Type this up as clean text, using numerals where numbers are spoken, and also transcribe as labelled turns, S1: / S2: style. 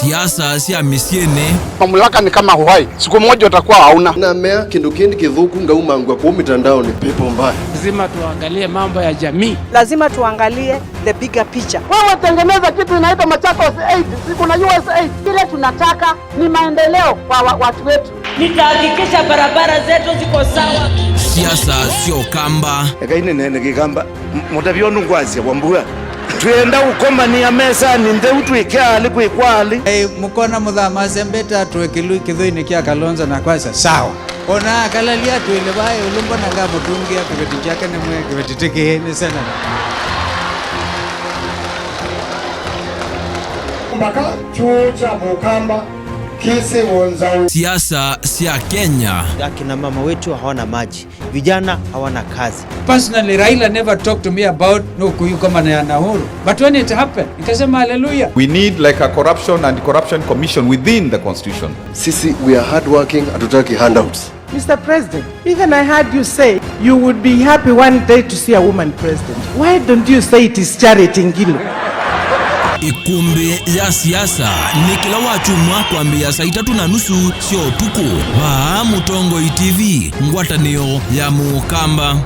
S1: Siasa sya misyini.
S2: Mamlaka ni kama uhai, siku moja utakuwa hauna.
S3: Na mea kindu kindi kithuku ngaumangwa ku mitandao ni pepo mbaya.
S4: Lazima tuangalie mambo ya jamii,
S5: lazima tuangalie the bigger picture.
S6: Wewe tengeneza kitu inaitwa Machakos Aid, kuna USAID.
S7: Kile tunataka ni maendeleo kwa watu wetu.
S8: Nitahakikisha barabara zetu ziko sawa.
S1: Siasa sio kamba
S9: ekainene kikamba mutavyo ngwazia wambua twenda ukomania mesa ni ntheu twikeali kwikwali.
S10: Hey, mukona muthama sembeta atwe kithuini kia Kalonzo na kwasa sawa ona akalalia twile vae ulumbo na ngamutungia kiveti chake nimwe kiveti tikihini sana
S11: mpaka chuo cha Mukamba kisi wonza.
S1: Siasa sya Kenya.
S12: Akina mama wetu hawana maji, vijana hawana kazi.
S10: Personally, Raila never talked to me about no kuyukomana na Uhuru, but when it happened nikasema hallelujah.
S13: We need like a corruption and corruption commission within the constitution.
S3: Sisi we are hardworking, hatutaki handouts.
S14: Mr. President, even I heard you say you would be happy one day to see a woman president. Why don't you say it is Charity Ngilu?
S1: Ikumbi ya siasa ni kila wachumwa kwambia saa 3:30 sio utuku wa Mutongoi TV ngwatanio ya Mukamba.